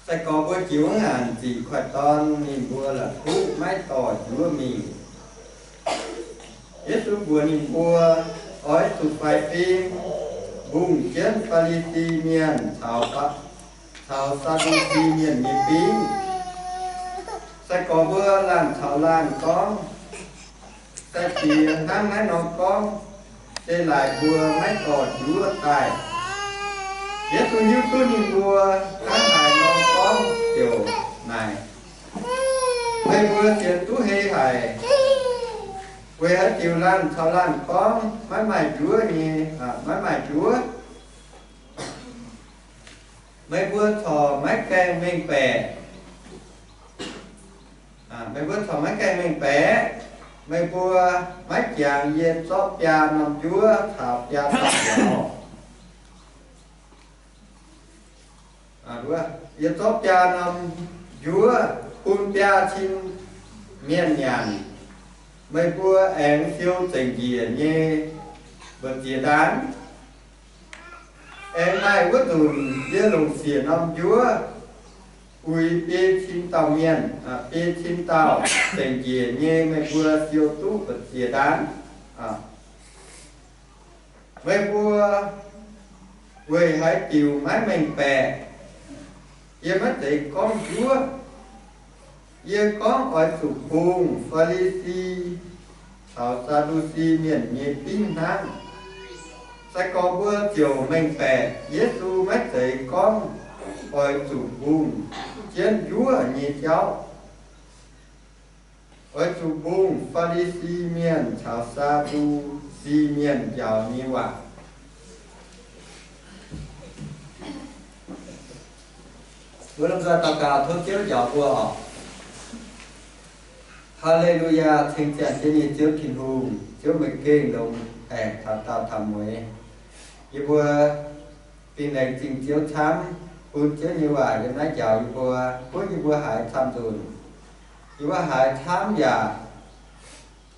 Sai-gorx mbuo jiux ngaanc ziqc koiv-dorn, ninh mbuo la'kuqv maiv dorh njuov mingh. Yesu mbuox ninh mbuo, Oix zuqc faix fim mbungh jienv Faa^li^si Mienh caux, caux Saa^ndu^si Mienh nyei fingv. Sai-gorx mbuo laanh caux laanh gorngv, Sai-Diex hnangv naaiv nor gorngv, se laaix mbuo maiv dorh njuov daaih. Yesu hiuv duqv ninh mbuo hnangv haaix nor gorngv ziouc naaic, Meih mbuo sienx duqv hei haic. Weic haaix diuc laanh caux laanh gorngv maiv maaih njuov nyei, maiv maaih njuov? Meih mbuo corc maiv gaengh mengh baeqc. Meih mbuo corc maiv gaengh mengh baeqc. Meih mbuo maiv jangx yie zorqv biaa norm njuov caux biaa dauh mbiauz. Yie zorqv biaa norm njuov bun biaa cin mienh nyanc. Meih mbuo aengx siou zengc njiec nyei mbu'ziex ndaamv. Aengx maaih wuov nzunc yie longc siec norm njuov uix biei cin dauh mienh, biei cin dauh zengc njiec nyei, meih mbuo siou duqv mbu'ziex ndaamv. Meih mbuo weic haaix diuc maiv mengh baeqc? Yie maiv zeiz gorngv njuov. Yie gorngv oix zuqc mbungh Faa^li^si caux Saa^ndu^si Mienh nyei fingv hnangv. Sai-gorx mbuo ziouc mengh baeqc Yesu maiv zeiz gorngv oix zuqc mbungh jienv njuov nyei jauv. Oix zuqc mbungh Faa^li^si Mienh caux Saa^ndu^si Mienh njaaux nyei waac. Mbuo lomh nzoih daux gaux tov Ziouv njaaux mbuo oc. Haa^le^lu^yaa, ceng ziangh jienv nyei Ziouv Tin-Hungh, Ziouv meih gengh longx aengx taux daauh taux mueiz. Yie mbuo fih laengz zingh Ziouv camv, bun Ziouv nyei waac yiem naaiv njaaux yie mbuo, gunv yie mbuo haiz camv nzunc. Yie mbuo haiz camv yaac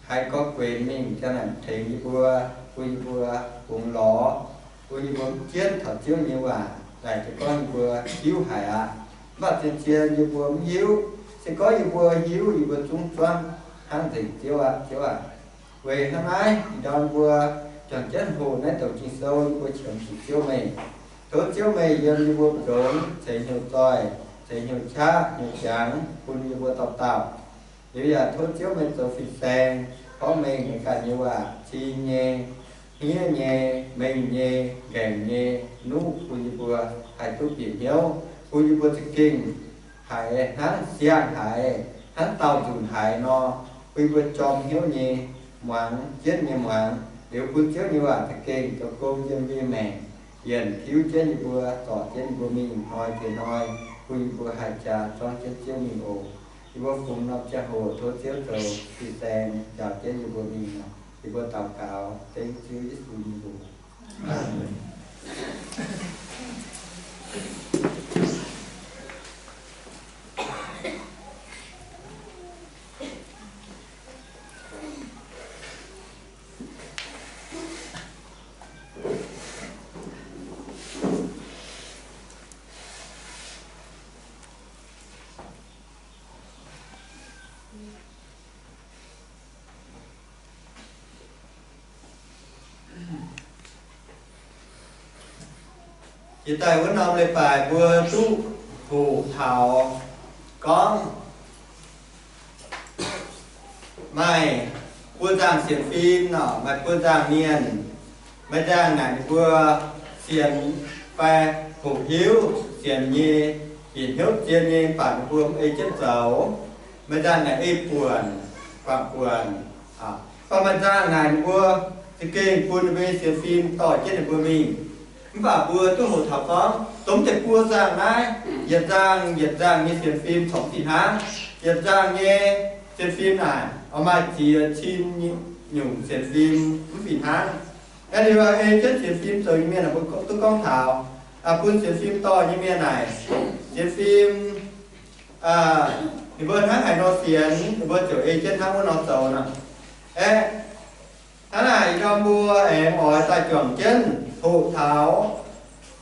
haiz gorngv guenx mingh, ziang naaic tengx yie mbuo, bun yie mbuo fungx lorz, bun yie mbuo mv jienv taux Ziouv nyei waac. Laaic se gorngv yie mbuo hiuv haic aqv. Mv baac zien-zien yie mbuo mv hiuv. Se gorngv yie mbuo hiuv, yie mbuo zungv zuangv hnangv nzengc Ziouv aqv, Ziouv aac. Weic hnangv naaiv, ih ndorm mbuo juangc jienv hoqc naaiv douc Ging-Sou, yie mbuo qiemx zuqc Ziouv meih. Tov Ziouv meih yiem yie mbuo mbu'ndongx ceix hnyouv zoih, ceix hnyouv qaqv, hnyouv jangx bun yie mbuo dauh dauh. Liuz yaac tov Ziouv meih zoux fin-saeng, gorngv mengh meih ganh nyei waac cing nyei, hniev nyei, mengh nyei, nqaengc nyei, nuqv bun yie mbuo haih duqv bieqc hnyouv, bun yie mbuo za'gengh haiz hnangv siang-haiz, hnangv daauh nzunc haiz nor, bun yie mbuo jorm hnyouv nyei muangx, jienv nyei muangx, liuz bun Ziouv nyei waac za'gengh zoux gong yiem mbuo nyei maengc, yienc tiuv jienv yie mbuo, zorc jienv yie mbuo mingh hnoi ziex hnoi, bun yie mbuo haih jaax zuangv jienv Ziouv mingh oc. Yie mbuo fungx norm ziangh hoc tov Ziouv zoux fin-saeng njaaux jienv yie mbuo mingh. Yie mbuo daux gaux dengv Ziouv Yesu nyei mbuox. Jiex daaih wuov norm leiz-baaix mbuo duqv hoqc taux gorngv maaih buo nzangc sienx fim nor, maaih buo nzangc mienh, maaih nzangc naaic ninh mbuo sienx fai hoqc hiuv sienx nyei, bieqc hnyouv zien nyei, mv baac ninh mbuo mv ei jienv zoux. Maaih nzangc naaic ei buonc, guangc buonc. Mv baac maaih nzangc naaic ninh mbuo za'gengh bun ninh mbuo nyei sienx fim dorh jienv ninh mbuo mingh. Mv baac mbuo duqv hoqc taux gorngv zomv deix buo nzangc naaiv, yietc nzangc yietc nzangc nyei sienx fim corc mv fih hnangv. Yietc nzangc nyei sienx fim naaic oix maaih ziex cin nyungc sienx fim mv fih hnangv. Aeqv, liuz ei jienv sienx fim zoux nyei mienh naaic, mbuo duqv gorngv taux bun sienx fim dorh nyei mienh naaic, sienx fim ninh mbuo hnangv haaix nor sienx, ninh mbuo ziouc ei jienv hnangv wuov nor zoux nor. Aeqv, hnangv naaic ih ndorm mbuo aengx oix daaih juangc jienv hoqc taux,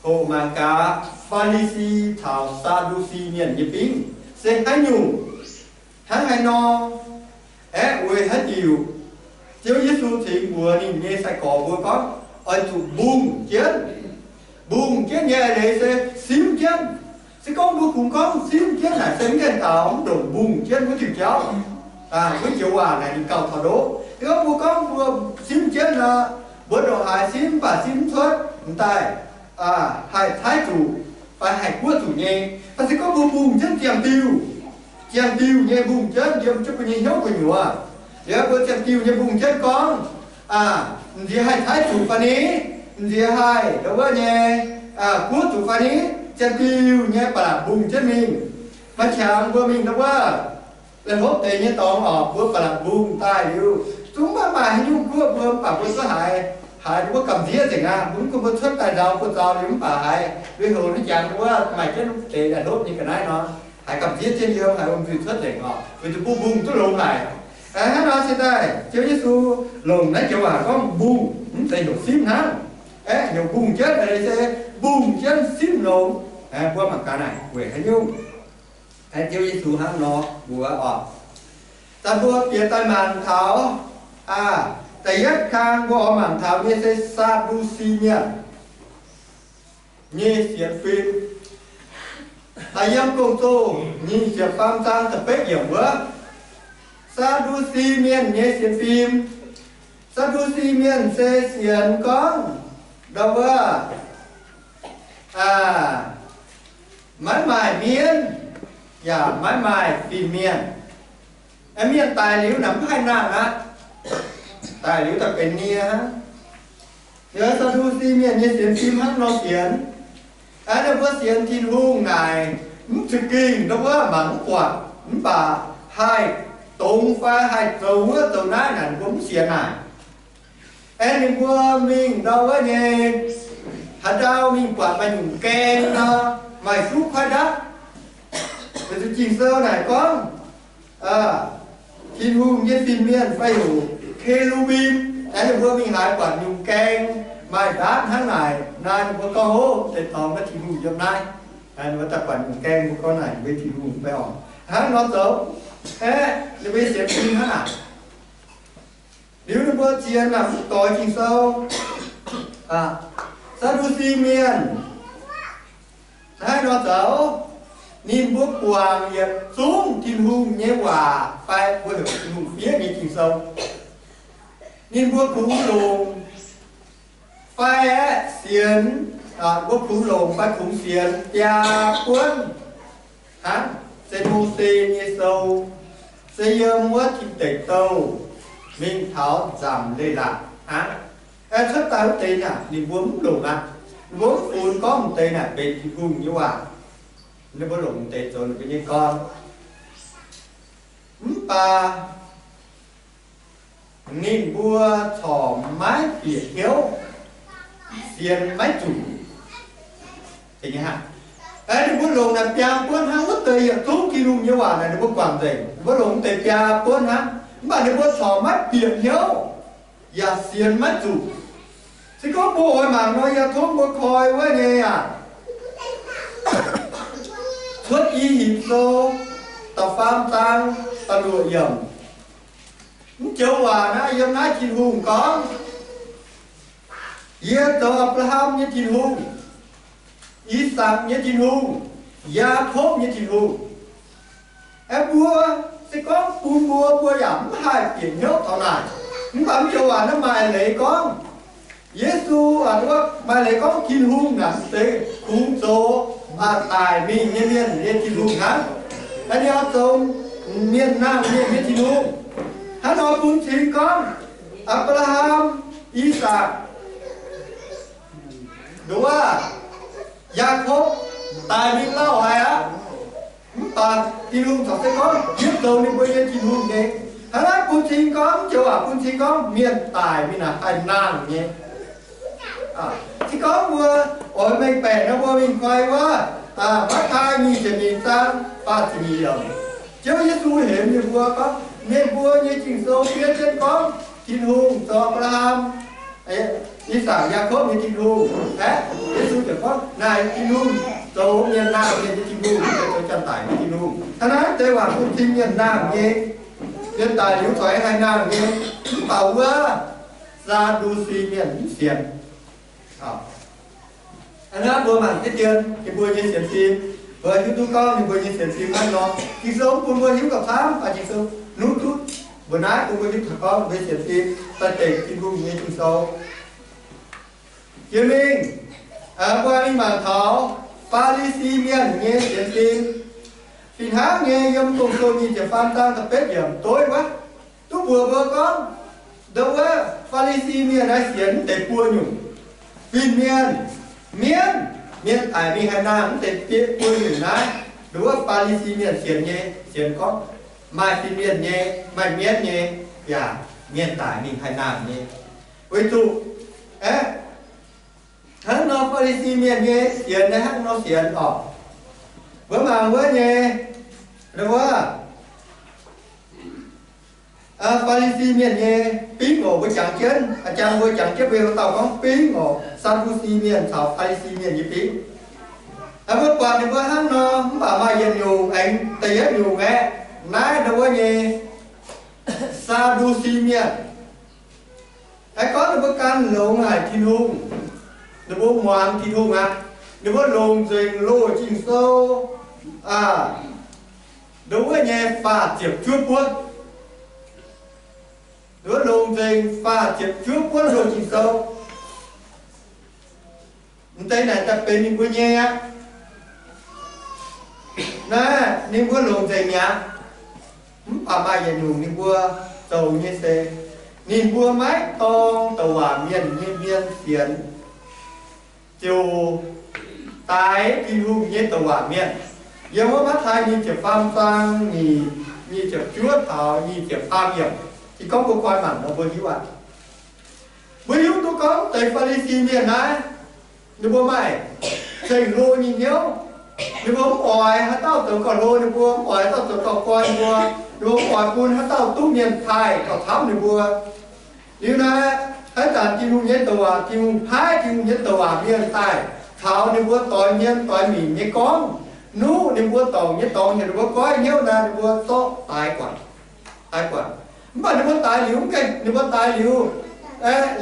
hoqc mangc gaax, Faa^li^si caux Saa^ndu^si Mienh nyei fingx se haaix nyungc? Hnangv haaix nor? Aeqv, weic haaix diuc Ziouv Yesu cingx mbuox ninh nyei sai-gorx mbuo gorngv oix zuqc mbungh jienv. Mbungh jienv nyei eix leiz se simv jienv. Se gorngv mbuo kungx gorngv simv jienv naaic se mv gaengh daux, mv ndongc mbungh jienv wuov diuh jauv. Wuov joux waac naaic ninh gauh taux ndoqv. Se gorngv mbuo gorngv mbuo simv jienv nor, mbuo ndongc haaix simv mv baac simv mv cuotv, m'daaih haih caaiv zuqc fai haih guoqv zuqc nyei. Mv baac se gorngv mbuo mbungh jienv ziangh diuh, ziangh diuh nyei mbungh jienv yiem jienv mbuo nyei hnyouv gu'nyuoz, liuz mbuo ziangh diuh nyei mbungh jienv gorngv, m'nziex haih caaiv zuqc fai ni, m'nziex haih ndau wuov nyei guoqv zuqc fai ni, ziangh diuh nyei ba'laqc mbungh jienv mingh. Maaih qangx mbuo mingh ndau wuov la'hlopv deix nyei dorngx oc, mbuo ba'laqc mbungh daaih liuz, zungv maiv maaih haaix nyungc guoqv mbuo, mv baac mbuo zuqc haiz, haiz wuov gamh nziev nzengc aqv. Mv gunv mbuo cuotv daaih nzauh buoz zaux liuz mv baac haiz lui houx naaiv jangx wuov maaih jienv deix la'hlopv nyei ga'naaiv nor, haiz gamh nziev jienv yiem, haiz wuom-nzuih cuotv nzengc oc, weic zuqc mbuo mbungh duqv longx haic. Hnangv nor cingx daaih Ziouv Yesu longc naaiv joux waac gorngv mbungh, mv zeiz heuc simv hnangv. Aeqv, heuc mbungh jienv se mbungh jienv simv longx. Mbuo mangc gaax naaic weic haaix nyungc. Ziouv Yesu hnangv nor mbuox oc. Daaih mbuo bieqc daaih mangc taux, da'yietv kang mbuo oix mangc taux nyei se Saa^ndu^si Mienh nyei sienx fim. Da'yietv Gong-Zoh nyic ziepc faam zaang da'betv yiemc wuov, Saa^ndu^si Mienh nyei sienx fim. Saa^ndu^si Mienh se sienx gorngv ndau wuov maiv maaih mienv yaac maiv maaih fin-mienh. Mienh daic liuz naaic mv haih nangh aqv. Daic liuz daaih benx nie hnangv. Yie Saa^ndu^si Mienh nyei sienx fim hnangv nor sienx. Aeqv, ninh mbuo sienx Tin-Hungh naaic mv za'gengh ndau wuov mangc mv buatc, mv baac haih dongz fai haih zoux wuov zoux naaiv naaic ninh mbuo mv sienx naaic. Aeqv, ninh mbuo mingh ndau wuov nyei haaix ndau mingh buatc maaih nyungc gaeng nor, maaih suv kuaaiv ndapv. Weic zuqc Ging-Sou naaic gorngv Tin-Hungh nyei fin-mienh fai heuc ke^lu^mbim. Aeqv, ninh mbuo mingh haaix buatc nyungc gaeng maaih ndapv hnangv naaic, naaiv ninh mbuo gorngv, Hov, deix dorngx naaiv Tin-Hungh yiem naaiv. Ninh mbuo daaih buatc nyungc gaeng, mbuo gorngv naaic, Mv baac Tin-Hungh mv baac orqc. Hnangv nor zoux, aeqv, ninh mbuo sienx fim hnangv naaic. Liuz ninh mbuo ziex naaic mv doix Ging-Sou. Saa^ndu^si Mienh naaiv nor zoux, ninh mbuo guangc yietc zungv Tin-Hungh nyei waac fai mbuo heuc Tin-Hungh fiev nyei Ging-Sou. Ninh mbuo kungx longc fai aeqv, sienx, mbuo kungx longc fai kungx sienx biaa buonv hnangv. Se Mose nyei sou, se yiem wuov Tin Deic Douh mingh taux Nzamc Leiz-Latc hnangv. Cuotv daaih wuov deix naaic ninh mbuo mv longc aqv. Ninh mbuo mv funx gorngv m'deix naaic benx Tin-Hungh nyei waac. Ninh mbuo longc m'deix zoux ninh mbuo nyei gorn. Mv baac ninh mbuo corc maiv bieqc hnyouv, sienx maiv zuqc. Ninh mbuo longc naaic biaa buonv hnangv. Wuov deix yietc zungv Tin-Hungh nyei waac naaic ninh mbuo guangc nzengc. Ninh mbuo longc deix biaa buonv hnangv, mv baac ninh mbuo corc maiv bieqc hnyouv yaac sienx maiv zuqc. Se gorngv mbuo oix mangc nor, yie tov mbuo koi wuov nyei aac, Cuotv I^yipv Sou da'faam zaang da'luoqc yiemc. Mv joux waac naaiv yiem naaiv Tin-Hungh gorngv, Yie zoux Apc^laa^ham nyei Tin-Hungh, I^sakc nyei Tin-Hungh, Yaakopv nyei Tin-Hungh. Aeqv, mbuo se gorngv bun mbuo, mbuo yaac mv haih bieqc hnyouv taux naaic. Mv baac mv joux waac naaiv maaih leiz gorngv, Yesu, maaih leiz gorngv Tin-Hungh naaic se kungx zoux daic mingh nyei mienh nyei Tin-Hungh hnangv. Ninh oix zoux mienh nangh mienh nyei Tin-Hungh. Hnangv nor bun cing gorngv Apc^laa^ham, I^sakc, nduov, Yaakopv daic mingh lauh haic aqv. Mv baac Tin-Hungh corc se gorngv yie zoux ninh mbuo nyei Tin-Hungh nyei. Hnangv naaiv bun cing gorngv, mv joux waac bun cing gorngv mienh daic mingh naaic haih nangh nyei. Se gorngv mbuo oix mengh baeqc nor, mbuo mingh koi wuov Matv^taai nyic ziepc nyeic zaang faah ziepc nyeic yiemc. Ziouv Yesu hemx ninh mbuo gorngv, ninh mbuo nyei Ging-Sou fiev jienv gorngv Tin-Hungh zoux Apc^laa^ham, I^sakc, Yaakopv nyei Tin-Hungh. Aeqv, Yesu ziouc gorngv naaic Tin-Hungh, zoux mienh nangh mienh nyei Tin-Hungh, mv zeiz zoux janx-daic nyei Tin-Hungh. Hnangv naaiv deix waac bun cing mienh nangh nyei, mienh daic liuz corc haih nangh nyei. Mv baac wuov Saa^ndu^si mienh mv sienx. Hnangv naaiv mbuo mangc jienv dien ninh mbuo nyei sienx fim, mbuo hiuv duqv gorngv ninh mbuo nyei sienx fim hnangv nor. Ging-Sou bun mbuo hiuv gauh camv, baac Ging-Sou nuqv duqv mbuo naaiv, bun mbuo hiuv taux gorngv ninh mbuo sienx fim daaih dengc Tin-Hungh nyei Ging-Sou. Jiex mingh, mbuo mingh mangc taux Faa^li^si Mienh nyei sienx fim. Fih hnangv nyei, yiem Gong-Zoh nyic ziepc faam zaang da'betv yiemc doiv wuov, duqv mbuox mbuo gorngv, ndau wuov Faa^li^si Mienh naaiv sienx mv deix buo nyungc. Fin-mienh, mienv, mienh daic mingh haih nangh mv deix buo nyungc naaiv, ndau wuov Faa^li^si Mienh sienx nyei, sienx gorngv maaih fin-mienh nyei, maaih mienv nyei, yaac mienh daic mingh haih nangh nyei. Weic zuqc aeqv, hnangv nor Faa^li^si Mienh nyei sienx naaiv hnangv nor sienx oc. Mbuo mangc wuov nyei, ndau wuov Faa^li^si Mienh nyei bingv oc. Mbuo jangx jienv, a'jang mbuo jangx jienv mbuo dauh gorngv bingv oc, Saa^ndu^si Mienh caux Faa^li^si Mienh nyei bingv. Mbuo buatc ninh mbuo hnangv nor, mv baac maaih yietc nyungc aengx da'yietv nyungc aeqv, naaiv ndau wuov nyei Saa^ndu^si Mienh. Aengx gorngv ninh mbuo gan longx haic Tin-Hungh, ninh mbuo muangx Tin-Hungh aqv. Ninh mbuo longc nzengc loz Ging-Sou, ndau wuov nyei faah ziepc juov buonv. Ninh mbuo longc nzengc faah ziepc juov buonv loz Ging-Sou. Mv deix naaic daaih benx ninh mbuo nyei aqv. Naaiv ninh mbuo longc nzengc mi'aqv. Mv baac maaih yietc nyungc ninh mbuo zoux nyei se, ninh mbuo maiv dorng douc waac mienh nyei hmien sienx, ziouc daix Tin-Hungh nyei douc waac mienh. Yiem wuov Matv^tai nyic ziepc faam zaang nyic, nyic ziepc juov taux nyic ziepc faam yiemc. Se gorngv mbuo koi mangc nor mbuo hiuv aqv. Mbuo hiuv duqv gorngv deix Faa^li^si Mienh naaiv, ninh mbuo maaih ceng-hlo nyei hnyouv. Ninh mbuo mv oix haaix dauh zoux gauh hlo ninh mbuo, mv oix haaix dauh zoux gauh goiv ninh mbuo. Ninh mbuo mv oix bun haaix dauh duqv mienh taaih gauh camv ninh mbuo. Liuz naaiv, haaix zanc Tin-Hungh nyei douc waac, Tin-Hungh paaiv Tin-Hungh nyei douc waac mienh daaih caux ninh mbuo doix hmien doix minc nyei gorngv, nuqv ninh mbuo dorngc nyei dorngx heuc ninh mbuo goiv hnyouv naaic, ninh mbuo zorqv daix guangc, daix guangc. Mv baac ninh mbuo daix liuz, ninh mbuo daix liuz,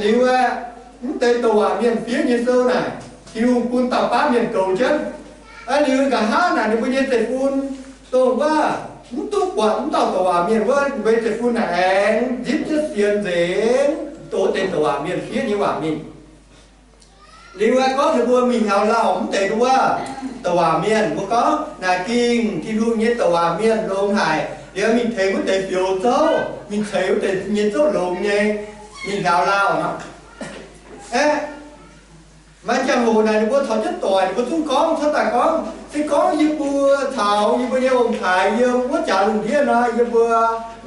liuz aeqv, mv deix douc waac mienh fiev nyei sou naaic, Tin-Hungh bun dauh baav mienh goux jienv. Aeqv, liuz nqa'haav naaic ninh mbuo nyei zeiv-fun, dongh wuov mv duqv buatc mv dauh douc waac mienh wuov, ninh mbuo nyei zeiv-fun naaic aengx nzipc jienv sienx nzengc wuov deix douc waac mienh fiev nyei waac mingh. Liuz aeqv, gorngv ninh mbuo mingh hnyangx-lauh mv deix wuov douc waac mienh, mbuo gorngv naaic gingh Tin-Hungh nyei douc waac mienh longx haic, liuz mingh tengx wuov deix fioux zouv, mingh ceix wuov deix nyei zouv longx nyei, mingh hnyangx-lauh nor. Aeqv, maaih ziangh hoc naaic ninh mbuo taux jienv doic, ninh mbuo zungv gorngv cuotv daaih gorngv, se gorngv yie mbuo caux yie mbuo nyei ong-taaix yiem wuov jaax lungh ndiev nor, yie mbuo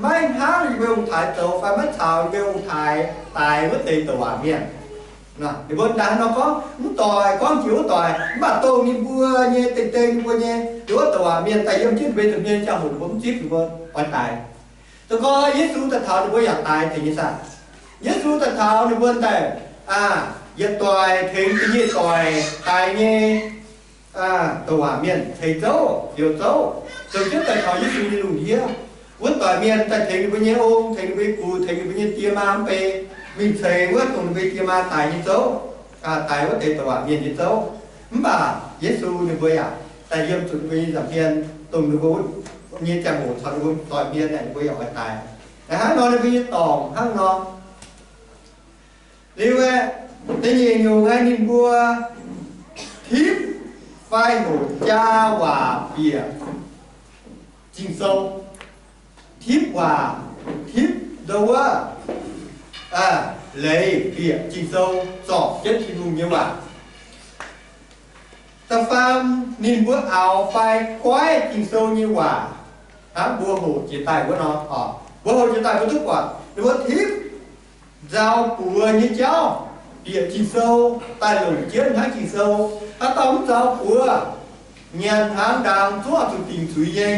maiv hnangv yie mbuo ong-taaix zoux fai maiv caux yie mbuo ong-taaix daix wuov deix douc waac mienh. Ninh mbuo ndaangc nor gorngv, mv doic gorngv jiex wuov doic, mv baac dongh ninh mbuo nyei dengh dengh ninh mbuo nyei, liuz wuov douc waac mienh daaih yiem jienv ninh mbuo nyei ziangh hoc ninh mbuo mv zipv, ninh mbuo oix daix. Dongh gorngv Yesu daaih taux ninh mbuo yaac daix deix nyei saah? Yesu daaih taux ninh mbuo daaih, yietc doic tengx da'nyeic doic daix nyei douc waac mienh ceix zouv, fioux zouv, zoux jienv daaih taux Yesu nyei lungh ndiev. Wuov doic mienh daaih tengx ninh mbuo nyei ong, tengx ninh mbuo nyei gux, tengx ninh mbuo nyei die maa mv bei, mingh ceix wuov dongh ninh mbuo die maa daix nyei zouv, daix wuov deix douc waac mienh nyei zouv. Mv baac Yesu ninh mbuo yaac daaih yiem zuqc ninh mbuo nyei nza'hmien, dongh ninh mbuo nyei ziangh hoc caux ninh mbuo doic mienh naaic ninh mbuo yaac oix daix. Hnangv nor ninh mbuo nyei dorngc hnangv nor. Liuz aeqv, da'nyeic nyungc aeqv, ninh mbuo tipv fai hoqc jaa waac bieqc Ging-Sou. Tipv waac, tipv ndau wuov leiz bieqc Ging-Sou, zorpc jienv Tin-Hungh nyei waac. Da'faam, ninh mbuo aaux fai goiv Ging-Sou nyei waac hnangv mbuo hoqc jiex daaih wuov nor. Mbuo hoqc jiex daaih mbuo duqv buatc ninh mbuo tipv nzauh buoz nyei jauv bieqc Ging-Sou daaih longc jienv hnangv Ging-Sou. Haaix dauh mv nzauh buoz, nyanc hnaangx ndaangc zuqc dingc zuiz nyei.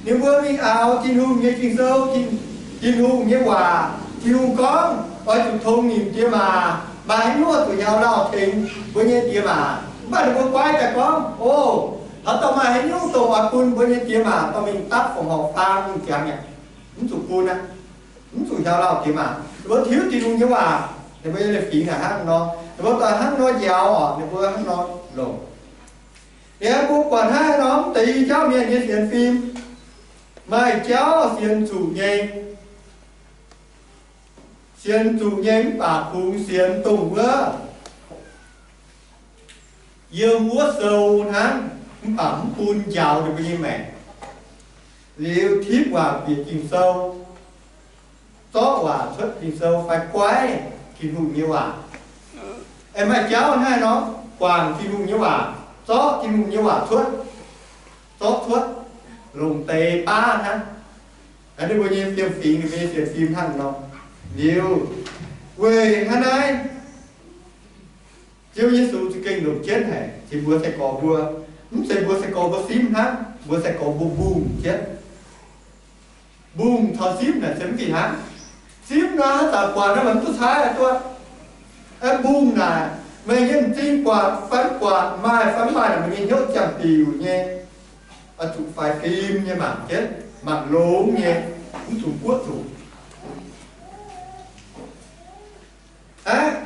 Ninh mbuo mingh aaux Tin-Hungh nyei Ging-Sou, Tin-Hungh nyei waac, Tin-Hungh gorngv, oix zuqc tongx nimc diex maac, maaih haaix nyungc oix zuqc hiauv lauh tengx mbuo nyei diex maac. Mv baac ninh mbuo guaiv daaih gorngv, o, haaix dauh maaih haaix nyungc dongh oix bun mbuo nyei diex maac dorh mingh dapv fongc horc faang mingh ziangx aqv, mv zuqc bun aqv. Mv zuqc hiauv lauh diex maac. Ninh mbuo tiuv Tin-Hungh nyei waac, ninh mbuo nyei leiz-fingx naaic hnangv nor, ninh mbuo daaih hnangv nor njaaux oc, ninh mbuo hnangv nor longc. Liuz mbuo buatc hnangv nor, mv deix i jauv mienh nyei sienx fim, maaih jauv sienx zuqc nyei, sienx zuqc nyei mv baac kungx sienx dongh wuov yiem wuov sou hnangv, mv baac mv bun njaaux ninh mbuo nyei maengc. Liuz tipv waac bieqc Ging-Sou, zorqv waac cuotv Ging-Sou fai guaiv Tin-Hungh nyei waac. Aengx maaih jauv hnangv nor, guangc Tin-Hungh nyei waac, zorqv Tin-Hungh nyei waac cuotv, zorqv cuotv, longc deix baav hnangv. Ninh mbuo nyei fiem-fingx, ninh mbuo nyei sienx fim hnangv nor. Liuz, weic hnangv naaiv, Ziouv Yesu za'gengh longc jienv haic ceix mbuox sai-gorx mbuo. Mv zeiz mbuox sai-gorx mbuo simv hnangv, mbuox sai-gorx mbuo mbungh jienv. Mbungh taux simv naaic se mv fih hnangv. Simv nor haaix zanc buatc nor maiv duqv caaiv duqv. Aeqv, mbungh naaic meih nyei m'zing buatc fai mv buatc, maaih fai mv maaih naaic, meih nyei hnyouv ziangh diuc nyei, oix zuqc faix fim nyei mangc jienv, mangc longx nyei, mv dungx guoqv zuqc. Aeqv,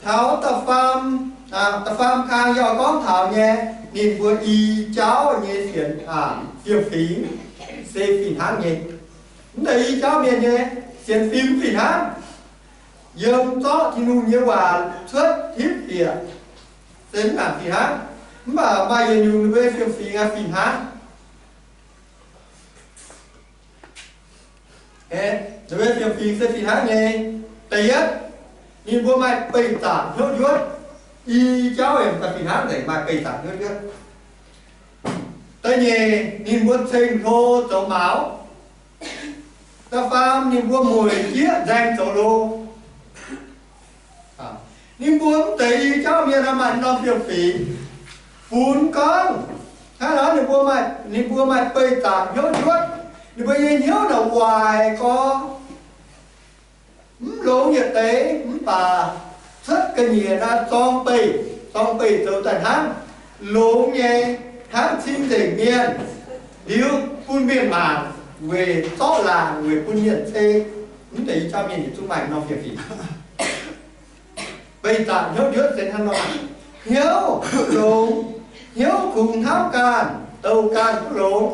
taux da'faam, da'faam kang yie oix gorngv taux nyei, ninh mbuo i jauv nyei sienx, fiem-fingx se fih hnangv nyei. Mv deix i jauv mienh nyei sienx fim fih hnangv. Yiem zorqv Tin-Hungh nyei waac cuotv hitv bieqc se mv nangc fih hnangv. Mv baac maaih yietc nyungc ninh mbuo fiem-fingx aqv fih hnangv. Ninh mbuo fiem-fingx se fih hnangv nyei. Da'yietv, ninh mbuo maaih beih zaangc hnyouv njuotv. I jauv aengx fih hnangv nzengc, maaih beih zaangc hnyouv njuotv. Da'nyeic, ninh mbuo ceng-hlo zoux maux. Da'faam, ninh mbuo mueic jieqv nzaeng zoux lo. Ninh mbuo mv deix i jauv mienh maaih norm fiem-fingx. Funx gorngv hnangv nor, ninh mbuo maaih, ninh mbuo maaih beih zaangc hnyouv njuotv. Ninh mbuo nyei hnyouv naaic waaic gorx, mv longx yietc deix, mv baac cuotv ga'nyiec naaiv zorng beih, zorng beih zoux daaih hnangv, longx nyei, hnangv cing-nzengc mienh, liuz bun mienh mangc, weic zorqv laangc, weic bun mienh ceng. Mv deix i jauv mienh yietc zungv maaih norm fiem-fingx. Beih zaangc hnyouv njuotv se hnangv nor, hnyouv duqv longx, hnyouv kungx hnamv ganh, douc ganh duqv longx,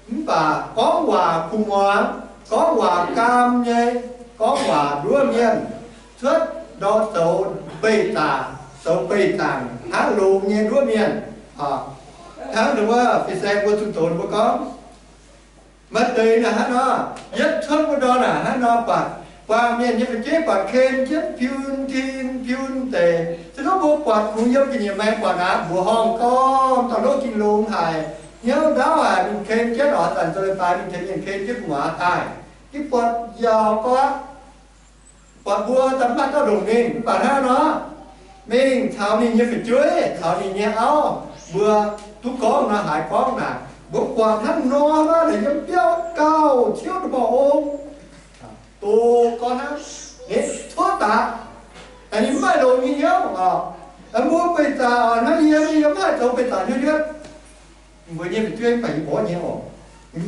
mv baac gorngv waac kuh muangx, gorngv waac gaam nyei, gorngv waac nduov mienh, cuotv ndor zoux beih zaangc, zoux beih zaangc hnangv longx nyei nduov mienh. Hnangv wuov fin-saeng mbuo zuqc doqc mbuo gorngv, maaih deix naaic hnangv nor, yietv cuotv wuov ndor naaic hnangv nor buatc, buatc mienh nyei fu'jueiv buatc ken jienv piun tin piun deix, se gorngv mbuo buatc kungx yiem ga'nyiec maengx buatc aqv, mbuoqc horngh gorngv, dauh loqv ging longx haic, hnyouv ndaauv haic, mingh ken jienv oix zanc zoux leiz-baaix mingh tengx mienh ken jienv gu'nguaaz daaih, yie buatc yaac gorngv, buatc mbuo daaih mv maaih dauh ndongc mingh, mv baac hnangv nor, mingh caux ninh nyei fu'jueiv, caux ninh nyei auv, mbuo duqv gorngv nor haiz gorngv naaic, mbuo buatc hnangv nor maiv deix yiem biauv gauh ciouv ndongc mouc ong, doz gorngv hnangv, ninh cuotv daaih, ninh mv maaih longx nyei hnyouv oc. Mbuo beih zaangc oc, hnangv yie, yie mv haih zoux beih zaangc hnyouv njuotv. Mbuo nyei fu'jueiv mv baac yie mborqv nyei oc.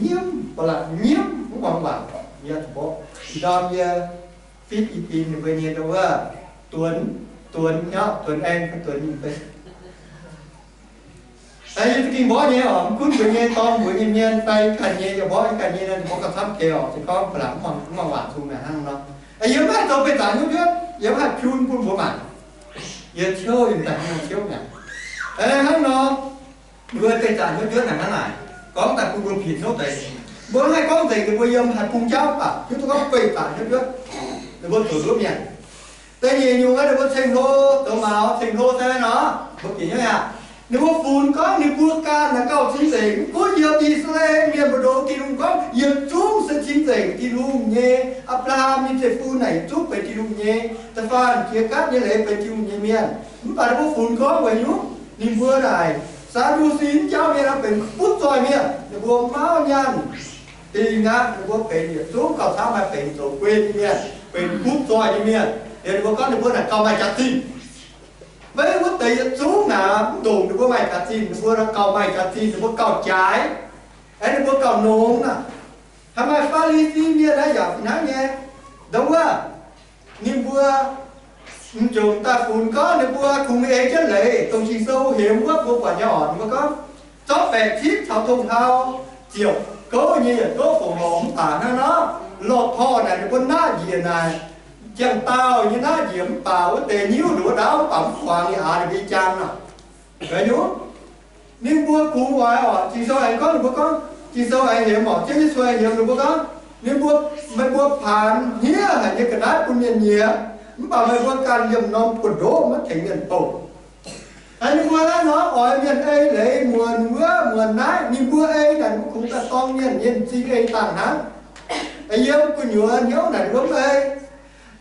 Nyiemv, ba'laqc nyiemv mv muangx waac. Yie zuqc mborqv. Ih ndorm yie fitv i dinh ninh mbuo nyei ndau wuov, duonx, duonx hnyouv, duonx aengx, duonx nyei mv bei. Yie za'gengh mborqv nyei oc, mv gunv mbuo nyei dorn, mbuo nyei mienh, fai ganh nyei, yie mborqv ganh nyei nor, mborqv gauh camv deix oc. Se gorngv ba'laqc mv muangx waac zungh naaic hnangv nor. Yie mv haih zoux beih zaangc hnyouv njuotv, yie mv haih piun bun mbuo mangc. Yie ciouv yiem daaih hnangv ciouv mi'aqv. Hnangv nor, mbuo beih zaangc hnyouv njuotv naaic hnangv naaic, gorngv daaih bun mbuo pin hnyouv deix. Mbuo mv haih gorngv nzengc, ninh mbuo yiem haih bung jauv baac hiuv duqv gorngv beih zaangc hnyouv njuotv. Ninh mbuo zoux nduov mienh. Da'nyeic nyungc aeqv, ninh mbuo ceng-hlo zoux maux, ceng-hlo se nor, mbuo bieqc hnyouv aqv. Ninh mbuo funx gorngv ninh mbuo ganh naaic gauh cing-nzengc, mv gunv yiem I^saa^laa^en Mienh mbu'ndongx Tin-Hungh gorngv yietc zungv se cing-nzengc Tin-Hungh nyei. Apc^laa^ham nyei zeiv-fun naaic yietc zungv benx Tin-Hungh nyei. Da'faanh jiex gaatv nyei leiz benx Tin-Hungh nyei mienh. Mv baac ninh mbuo funx gorngv weic hnyouv ninh mbuo naaic Saa^ndu^si jauv mienh aeqv, benx butv zoih mienh. Ninh mbuo mauv nyaanh dingh aqv. Ninh mbuo benx yietc zungv gauh camv maaih benx zoux guei nyei mienh. benx kuv zoih nyei mienh. Liuz ninh mbuo gorngv ninh mbuo naaic gauh maaih jaax-zinh. Maiv wuov deix yietc zungv naaic mv ndongc ninh mbuo maaih jaax-zinh, ninh mbuo gauh maaih jaax-zinh, ninh mbuo gauh jaaix. Aengx ninh mbuo gauh nongx aqv. Haaix maaih Faa^li^si mienh naaiv yaac fih hnangv nyei. Ndongc wuov, ninh mbuo m'jomc daaih funx gorngv ninh mbuo kungx ei jienv leiz, dongh Ging-Sou hemx wuov mbuo buatc nyei oc. Ninh mbuo gorngv, zorqv baeqc cipv caux dongh hnau ziepc gouv nyei yietc gouv fongc horc mv baac hnangv nor, lorh torh naaic ninh mbuo naqv njiec naaic, jangx-daauh nyei naqv njiec mv baac wuov deix nyiuv nduov ndaauv mv baac mv kuangx, ninh aax ninh mbuo i jaang aqv. Weic nyungc, ninh mbuo kungx oix oc. Ging-Sou aengx gorngv ninh mbuo gorngv, Ging-Sou aengx hemx oc, Ziouv Yesu aengx hemx ninh mbuo gorngv, ninh mbuo, meih mbuo paanx hniev haic nyei ga'naaiv bun mienh nyiex, mv baac meih mbuo ganh liemh norm buoz-ndoqv maiv tengx mienh bouh. Ninh mbuo naaiv nor oix mienh ei leiz muonc wuov muonc naaiv, ninh mbuo ei naaic ninh mbuo kungx daaih dorng mienh nyei m'zing ei dangh hnangv. Yiem gu'nyuoz hnyouv naaic ninh mbuo mv ei.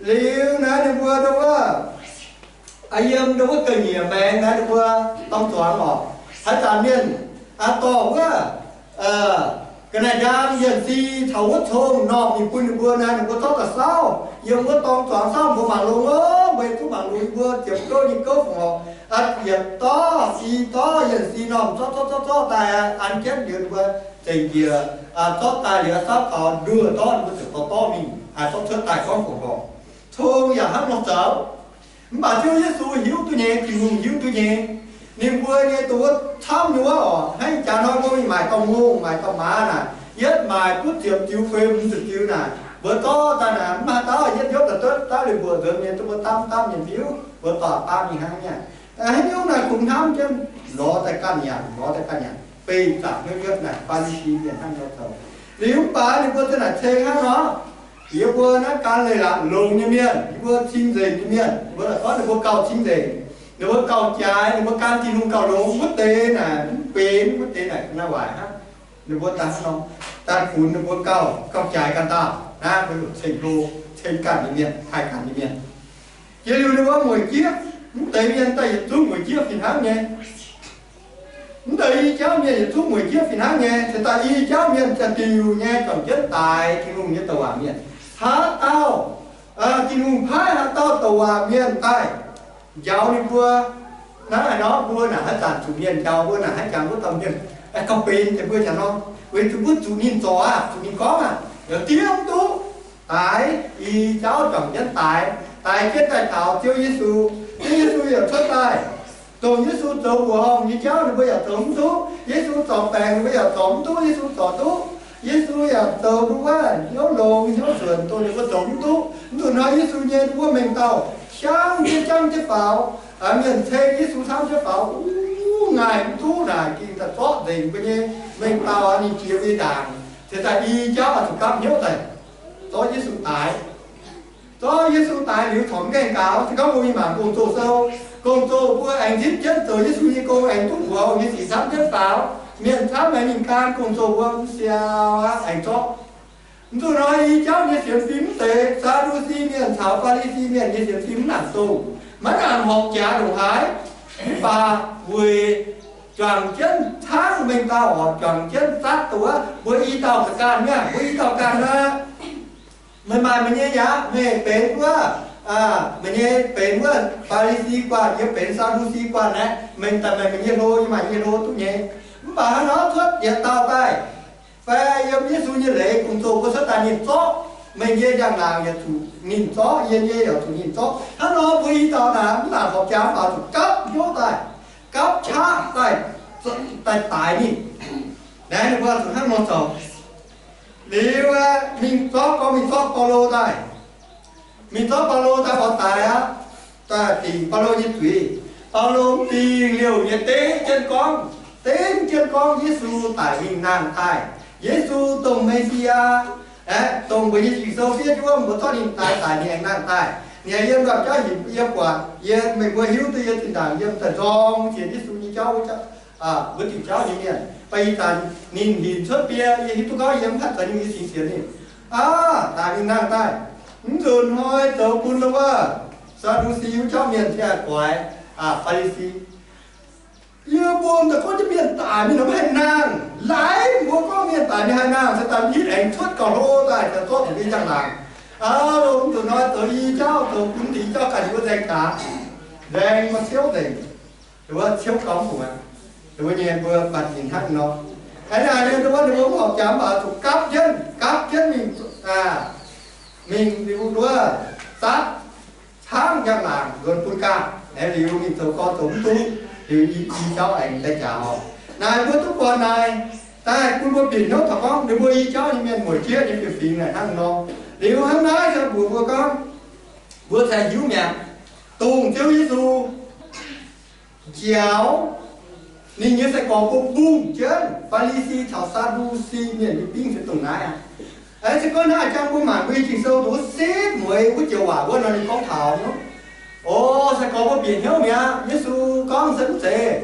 Liuz naaiv ninh mbuo ndongc wuov, yiem ndongc wuov ga'nyiec maengx naaiv ninh mbuo dorng zuangx oc. Haaix zanc mienh dorh wuov ga'naaiv-ndaam yienh si caux wuov cong-normh mingh bun ninh mbuo naaiv, ninh mbuo zorqv daaih saauv. Yiem wuov dorng zuangx saauv mbuo mangc longx oc, mbuo zuqc mangc longx yie mbuo ziepc gouv nyei gouv fongc horc, yietc dorv, i dorv, yienh si normh zorqv zorqv zorqv zorqv daaih an jienv liuz ninh mbuo zengc njiec, zorqv daaih liuz saauv gaux nduoh dorv ninh mbuo ziouc dorh dorv mingh, haih zorqv cuotv daaih gorngv fongc horc. Cong yaac hnangv nor zoux. Mv baac Ziouv Yesu hiuv duqv nyei, Tin-Hungh hiuv duqv nyei. Ninh mbuo nyei dongh wuov camv nyei wuov oc, hnangv jaax hnoi mbuo mingh maaic dauh ngongh, maaic dauh maaz naaic, yietv maaic duqv ziepc diuh fei hmz ziepc diuh naaic, mbuo zorqv daaih naaic mv haaix dauh yietv hnyouv daaih duqv daaih liuz mbuoqc nzuonx nyei, duqv mbuo dapv dapv mienh hiuv, mbuo dorh baav mingh hnangv nyei. Haaix nyungc naaic kungx hnamv jienv lorz daaih ganh nyanc, lorz daaih ganh nyanc, beih zaangc hnyouv yietv naaic Faa^li^si mienh hnangv nor zoux. Liuz mv baac ninh mbuo za'naaic ceng hnangv nor, yie mbuo naaiv gan leiz-latc longx nyei mienh, yie mbuo cing-nzengc nyei mienh, mbuo daaih gorngv ninh mbuo gauh cing-nzengc, ninh mbuo gauh jaaix, ninh mbuo gan Tin-Hungh gauh longx, wuov deix naaic mv benx, wuov deix naaic ga'naaiv waaic hnangv. Ninh mbuo daaih hnangv nor, daaih funx ninh mbuo gauh, gauh jaaix ganh dauh naaiv, mbuo nyungc ceng-hlo, ceng ganh nyei mienh, haih ganh nyei mienh. Jiex liuz ninh mbuo mueic jieqv, mv deix mienh daaih yietc zungv mueic jieqv fih hnangv nyei. Mv deix i jauv mienh yietc zungv mueic jieqv fih hnangv nyei, se daaih i jauv mienh za'diuc nyei juangc jienv daaix Tin-Hungh nyei douc waac mienh. Haaix dauh Tin-Hungh paaiv haaix dauh douc waac mienh daaih njaaux ninh mbuo. Naaiv haaix nor mbuo naaic haaix zanc zuqc mienh njaaux mbuo naaic haaix jangx wuov dauh mienh, gauh benx deix mbuo jangx nor, weic zuqc mbuo zuqc ninh zorc aqv, zuqc ninh gorngv aqv, yaac diev mv duqv. Daaix i jauv juangc jienv daaix, daaix jienv daaih taux Ziouv Yesu. Ziouv Yesu yaac cuotv daaih, dongh Yesu zoux mbuoqc horngh nyei jauv ninh mbuo yaac zoux mv duqv. Yesu zorc baengc ninh mbuo yaac zorc mv duqv. Yesu zorc duqv, Yesu yaac zoux ndongc wuov hnyouv longx hnyouv nzuonx dongh ninh mbuo zoux mv duqv. Mv zuqc hnoi Yesu nyei wuov mengh dauh jangv jienv jangv jienv faaux, mienh ceng Yesu camv jienv faaux, uv, ngaih mv duqv naaic, ging daaih zorqv nzengc mbuo nyei mengh dauh aqv. Ninh jiex mbuo nyei ndaangc, cingx daaih i jauv oix zuqc gapv hnyouv daaih zorqv Yesu daaix. Zorqv Yesu daaix liuz corc mv gaengh gaux. Se gorngv mbuo mingh mangc Gong-Zoh sou, Gong-Zoh mbuo aengx nzipc jienv zoux Yesu nyei gong, aengx duqv mbuox nyei sic camv jienv faaux. Mienh camv aengx mingh gan Gong-Zoh mbuo mv siau aqv, aengx zorqv. Mv zuqc hnoi i jauv nyei sienx fim mv deix, Saa^ndu^si mienh caux Faa^li^si mienh nyei sienx fim mv nangc dongh, maiv nangc horpc jaax ndongc haaix. Mv baac weic juangc jienv cangv mengh dauh oc, juangc jienv zatv dongh wuov, mbuo i dauh ga'ganh nyei, mbuo i dauh ganh aqv. Meih maaih meih nyei yaac, meih benx wuov, meih nyei benx wuov Faa^li^si guanh, yie benx Saa^ndu^si guanh aeqv, meih daaih maaih meih nyei hlo, yie maaih yie nyei hlo duqv nyei. Mv baac hnangv nor cuotv yietc dauh daaih, fai yiem Yesu nyei leiz Gong-Zoh mbuo cuotv daaih ninh zorqv meih nyei njang-laangc yaac zuqc ninh zorqv, yie nyei yaac zuqc ninh zorqv. Hnangv nor mbuo i dauh naaic mv nangc horpc jaax mv baac zuqc gapv hnyouv daaih, gapv qaqv daaih, daaih daix ninh. Naaiv ninh mbuo zuqc hnangv nor zoux. Liuz mingh zorqv, gorngv mingh zorqv Baulo daaih. Mingh zorqv Baulo daaih oix daix aqv. Daaih dingc Baulo nyei zuiz. Baulo mv dingh liouh nyei dengv jienv gorngv, dengv jienv gorngv Yesu daic mingh nangh daaih. Yesu dongh Me^si^yaa, aeqv, dongh mbuo nyei Ging-Sou fiev jienv wuov, mbuo zorqv ninh daix daic, ninh aengx nangh daaih. Ninh aengx yiem ndortv jauv hinc yiem buatc, yie, meih mbuo hiuv duqv yie zinh ndaangc yiem daaih nzorng sienx Yesu nyei jauv wuov, wuov diuc jauv nyei mienh. Mv baac ih zanc ninh hinc cuotv biei, yie hiuv duqv gorngv yie mv haih zoux nyungc nyei cingx sienx ninh. Aav, daic mingh nangh daaih. Mv nzunc hnoi zoux bun wuov Saa^ndu^si wuov jauv mienh ziouc goix Faa^li^si. Yie mbuo daaih gorngv jienv mienh daic mingh nor maiv haih nangh. Laaix mbuo gorngv mienh daic mingh haih nangh, se daaih hitv aengx cuotv gauh hlo daaih, daaih zorqv zuqc mbuo nyei njang-laangc. Aav, lomh nzunc hnoi zoux i jauv, zoux bun deix jauv ganh mbuo nzaeng jaax, nzaeng mbuo ciouv nzengc. Wuov ciouv gorngv fungc aqv, wuov nyei mbuo banh ninh hnangv nor. Aeqv, naaic ninh mbuo, ninh mbuo horpc jaax mv baac zuqc gapv jienv, gapv jienv mingh, mingh liuz wuov zatv caangv njang-laangc nzuonx bun ganh. Aeqv, liuz mingh zoux gorx zoux mv duqv, liuz i, i jauv aengx nzaeng jaax oc. Naaic mbuo duqv buatc naaic, daaih bun mbuo bieqc hnyouv taux gorngv ninh mbuo i jauv nyei mienh mueic jieqv nyei fiem-fingx naaic hnangv nor. Liuz hnangv naaiv se mbuox mbuo gorngv, mbuo cingx hiuv mi'aqv, dongh Ziouv Yesu njaaux ninh nyei sai-gorx mbuo mbungh jienv Faa^li^si caux Saa^ndu^si mienh nyei bingv se dongh naaiv aqv. Aeqv, se gorngv naaiv jangx mbuo mangc mbuo nyei Ging-Sou dongh wuov setv mueiz wuov joux waac wuov nor ninh gorngv taux, o, sai-gorx mbuo bieqc hnyouv mi'aqv. Yesu gorngv se mv zeiz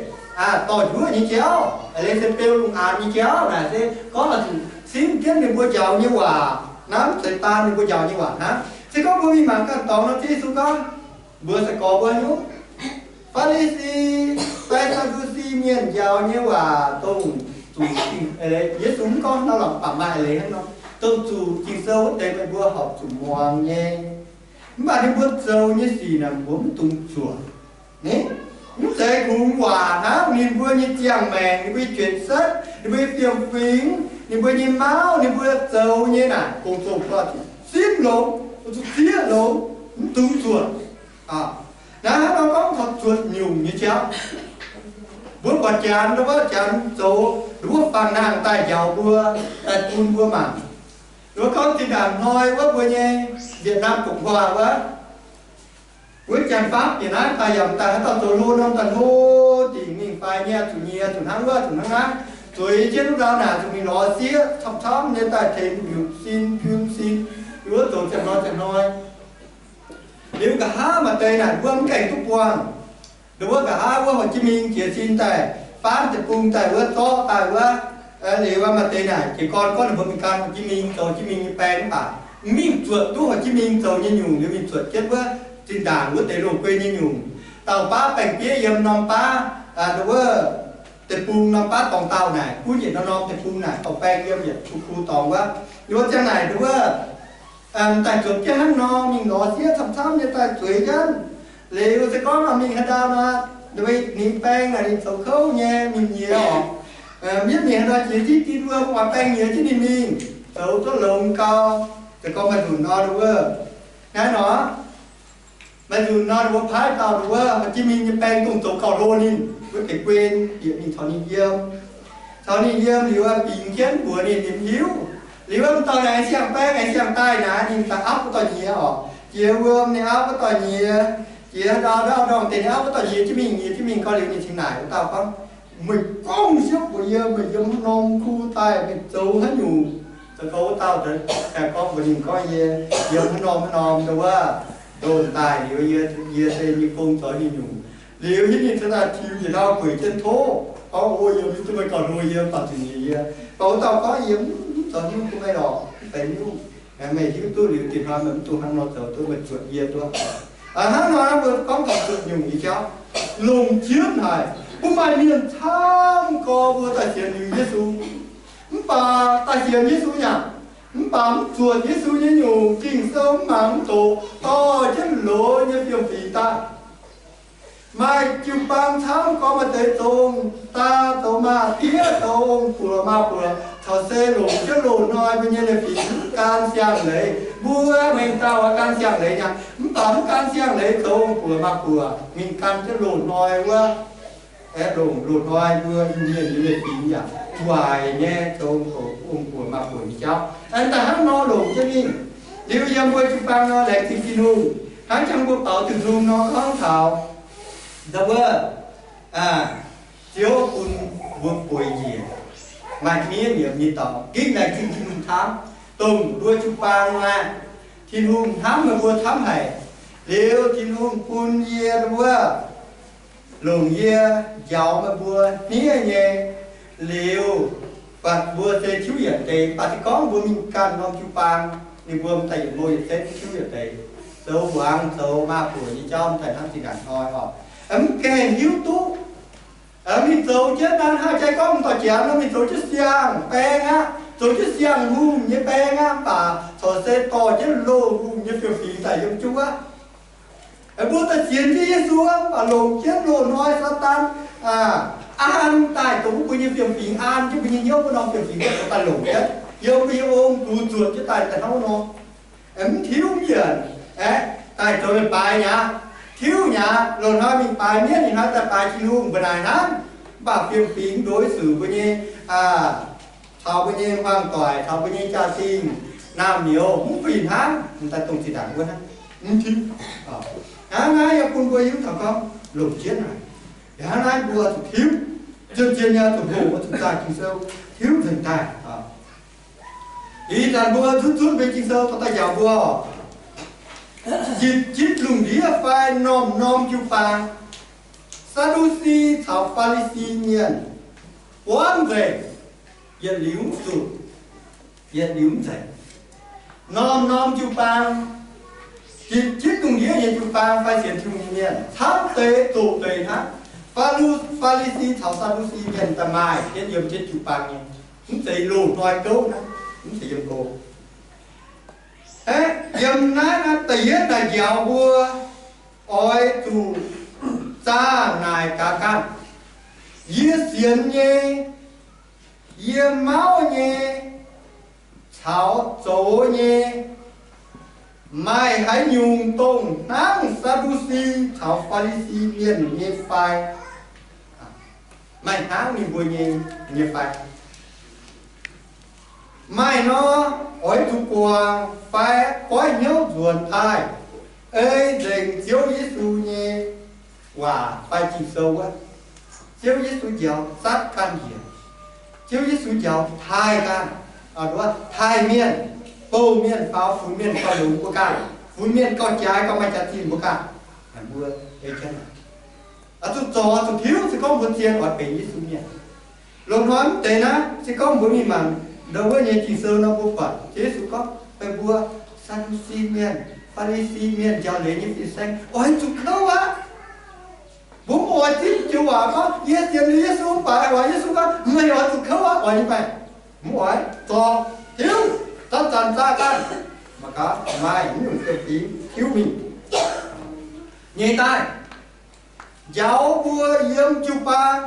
dorh njuov nyei jauv, leiz se beu lungh aanx nyei jauv naaic, se gorngv la'zuqc simv jienv ninh mbuo njaaux nyei waac, naaiv mv zeiz daan ninh mbuo njaaux nyei waac hnangv. Se gorngv mbuo mingh mangc ganh dorngx nor, Ziouv Yesu gorngv mbuox sai-gorx mbuo nyungc, Faa^li^si fai Saa^ndu^si mienh njaaux nyei waac dongh zuqc, Yesu mv gorngv nor lorqc, baac maaih leiz hnangv nor, dongh zuqc Ging-Sou wuov deix meih mbuo horpc zuqc muangx nyei. Mv baac ninh mbuo zoux nyei sic naaic mbuo mv dungx zuotc. Mv zeiz kungx waac hnangv, ninh mbuo nyei ziangh maengc, ninh mbuo nyei juetc setv, ninh mbuo nyei fiem-fingx, ninh mbuo nyei mauv, ninh mbuo zoux nyei naaic gong-zoh buatc simv longx, zuqc zieqv longx, mv dungx zuotc. Naaiv hnangv nor gorngv taux zuotc nyungc nyei jauv. Mbuo buatc Janx, wuov Janx zoux, wuov fangx nangh daaih njaaux mbuo, daaih bun mbuo mangc. Wuov gorngv zinh ndaangc hnoi wuov mbuo nyei Việt Nam Cộng Hòa wuov, wuov Janx-Pháp bieqc naaiv daaih yaac daaih haaix dauh zoux hlo norm daaih hlo dingc mingh fai nyei, zuqc nyie, zuqc hnangv wuov, zuqc hnangv naaiv, zueiz jienv wuov ndau naaic zuqc mingh lorz sieqv camv-camv nyei daaih tengx mbiutc sin, piun sin, wuov zoux ziangh hnoi ziangh hnoi. Liuz nqa'haav maaih deix naaic wuov mv gaengh duqv buangh. Nduov wuov nqa'haav wuov Hồ Chí Minh jiez sin daaih, faanv deic-bung daaih wuov, zorqv daaih wuov, liuz maaih deix naaic jiez gorn gorngv ninh mbuo mingh gan Hồ Chí Minh, zoux Hồ Chí Minh nyei baeng mv baac mv mingh zuotc duqv Hồ Chí Minh zoux nyei nyungc, liuz mingh zuotc jienv wuov zinh ndaangc wuov deix loz-guei nyei nyungc. Dauh baav baeng-bieiv yiem norm baav, nduov wuov deic-bung norm baav dorngx dauh naaic, gunv yietc norm norm deic-bung naaic dorngx baeng yiem yietc ku-ku dorngx wuov. Nduov wuov ziangh naaic nduov wuov daaih zuotc jienv hnangv nor mingh lorz sieqv camv-camv nyei daaih zueiz jienv. Liuz se gorngv nor mingh haaix ndau nor, ninh baeng naaic ninh zoux kouv nyei mingh nyiex oc. Mienh mingh haaix ndau jiex jienv dinh wuom oix baeng nyiex jienv ninh mingh, zoux duqv longx gau. Se gorngv maaih nzunc nor wuov, naaiv nor, maaih nzunc nor ninh mbuo paaiv dauh wuov Hồ Chí Minh nyei baeng dongh zoux gauh hlo ninh, wuov deix guen bieqc mingh caux ninh yiem. Caux ninh yiem liuz bingx jienv mbuox ninh, ninh mv hiuv. Liuz wuov dauh naaic siang-baeng aengx siang-daaih naaic, ninh daaih aapv wuov dauh nyiex oc. Jiex wuom ninh aapv wuov dauh nyiex, jiex ndau ndau ndorngh deix ninh aapv wuov dauh nyiex jienv mingh, nyiex jienv mingh gau liuz ninh cingx naaic wuov dauh gorngv, meih gorngv siepv mbuox yie meih yiem haaix norm ku daaih, meih zoux haaix nyungc. Zoux gau wuov dauh daaih gorngv mbuox ninh gorngv, yie yiem haaix norm haaix norm nduov wuov, ndoh daaih liuz yie, yie se nyei gong zoux nyei nyungc. Liuz hitv ninh cingx daaih tiux njiec ndau gueic jienv tov gorngv, o, yie mv duqv meih gauh hlo, yie baac zuqc nyiex yie. Baac wuov dauh gorngv, yie mv zoux nyungc bun meih lorqc, mv benx nyungc. Meih hiuv duqv liuz dinh hnoi meih mv dungx hnangv nor zoux duqv, meih zuotc yie duqv. Hnangv nor mbuo gorngv taux zuotc nyungc nyei jauv, longc jienv haic. Mbuo maaih mienh camv gorx mbuo daaih sienx liuz Yesu, mv baac daaih sienx Yesu nyei aqv, mv baac mv zuotc Yesu nyei nyungc, Ging-Sou mv mangc mv doqc, dorh jienv loz nyei fiem-fingx daaih. Maaih jiu-baang camv gorx maaih deix zong daa zoux maaz-diev, zoux ong-buoc maaz-buoc, caux se longc jienv loz-hnoi mbuo nyei leiz-fingx mv gan siang-leiz. Mbuo mengh dauh oix gan siang-leiz nyei, mv baac mv gan siang-leiz zoux ong-buoc maaz-buoc mingh gan jienv loz-hnoi wuov. Aeqv, longc loz-hnoi mbuo Iu-Mienh nyei leiz-fingx yaac waaic nyei zoux ong-buoc maaz-buoc nyei jauv. Aeqv, daaih hnangv nor longc jienv mingh. Liuz yiem mbuo jiu-baang nor laengz zingh Tin-Hungh, hnangv jangx mbuo baaux Tin-Hungh nor gorngv taux ndau wuov, Ziouv bun mbuo bueix njiec, maaih miev nyiemc nyei dorngx. Gengh laengz zingh Tin-Hungh camv, dongh mbuo jiu-baang aqv, Tin-Hungh hnamv meih mbuo camv haic. Liuz Tin-Hungh bun yie wuov, longc yie njaaux meih mbuo hniev nyei. Liuz buatc mbuo se tiuv yietc deix, mv baac se gorngv mbuo mingh ganh norm jiu-baang, ninh mbuo m'daaih yietc mouh yietc zenv tiuv yietc deix, zoux muangx zoux maaz-buoc nyei jauv m'daaih hnangv zinh ndaangc hnoi oc. Mv gaengh hiuv duqv. Mingh zoux jienv naaiv hnangv jaaix gorngv m'daaih jangx nor mingh zoux jienv siang-baeng aqv. zoux jienv siang-hungh nyei baeng aqv, mv baac corc se dorh jienv loz-hungh nyei fiem-fingx daaih yiem jienv aqv. Mbuo daaih sienx jienv Yesu aqv, mv baac longc jienv loz-hnoi Saadaan an daaih dongh mbuo nyei fiem-fingx, an jienv mbuo nyei hnyouv wuov norm fiem-fingx daaih longc jienv yiem mbuo nyei ong-gux zuotc jienv daaih daaih hnangv nor. Mv tiuv mv yienc aeqv, daaih zoux leiz-baaix mi'aqv. Tiuv mi'aqv, loz-hnoi mingh baaix mienv, ih hnoi daaih baaix Tin-Hungh mbuo naaic hnangv. Mv baac fiem-fingx ndoix zuqc mbuo nyei, caux mbuo nyei hmuangv-doic, caux mbuo nyei jaa-dingh, naamh nyouz mv fih hnangv, m'daaih dongh zinh ndaangc wuov hnangv. Mv tiuv. Hnangv naaiv yaac bun mbuo hiuv taux gorngv longc jienv naaic, hnangv naaiv mbuo zuqc tiuv, zien-zien nyei zuqc hoqc, zuqc zaah Ging-Sou tiuv nzengc daaih. Ih zanc mbuo zunv zunv mbuo Ging-Sou dorh daaih njaaux mbuo oc. Zitc zipv lungh ndiev fai norm-norm jiu-baang, Saa^ndu^si caux Faa^li^si Mienh buangv nzengc, yietc liuz mv zuqc, yietc liuz mv nzengc. Norm-norm jiu-baang, zitc zipv lungh ndiev nyei jiu-baang fai sienx Tin-Hungh nyei mienh camv deix zoqc deix hnangv. Faa^lu, Faa^li^si caux Saa^ndu^si Mienh daaih maaih jienv yiem jienv jiu-baang nyei. Mv zeiz loz-hnoi gouv hnangv, mv zeiz yiem go. Aeqv, yiem naaiv naaiv da'yietv naaic njaaux mbuo oix zuqc zaah naaic gaax ganh. Yie sienx nyei, yie mauv nyei, caux zoux nyei, maaih haaix nyungc dongh hnangv Saa^ndu^si caux Faa^li^si Mienh nyei fai? Maaih hnangv ninh mbuo nyei, nyei fai? Maaih nor, oix zuqc guangc fai goiv hnyouv nzuonx daaih ei nzengc Ziouv Yesu nyei waac fai Ging-Sou wuov. Ziouv Yesu njaaux zatv ganh njiec. Ziouv Yesu njaaux taaih ganh, taaih mienh, bouh mienh faaux, funx mienh gauh longx mbuo ganh, funx mienh gauh jaaix gauh maaih jaax-zinh mbuo ganh. Mbuo ei jienv oix zuqc zorc, oix zuqc tiuv, se gorngv mbuo zien oix benx Yesu mienh. Loz-hnoi mv deix naaiv, se gorngv mbuo mingh mangc ndau wuov nyei Ging-Sou nor, mbuo buatc Yesu gorngv, meih mbuo Saa^ndu^si Mienh, Faa^li^si Mienh njaaux leiz nyei fin-saeng oix zuqc kouv aqv. Mbuo mv oix zipv joux waac gorngv, yie sienx liuz Yesu, mv baac oix Yesu gorngv, meih oix zuqc kouv aqv, oix nyei fai? Mv oix. Zorc, tiuv, zanc-zanc zaah ganh. Mangc gaax, maaih mv nyungc fiem-fingx tiuv mingh. Nyeic daaih, njaaux mbuo yiem jiu-baang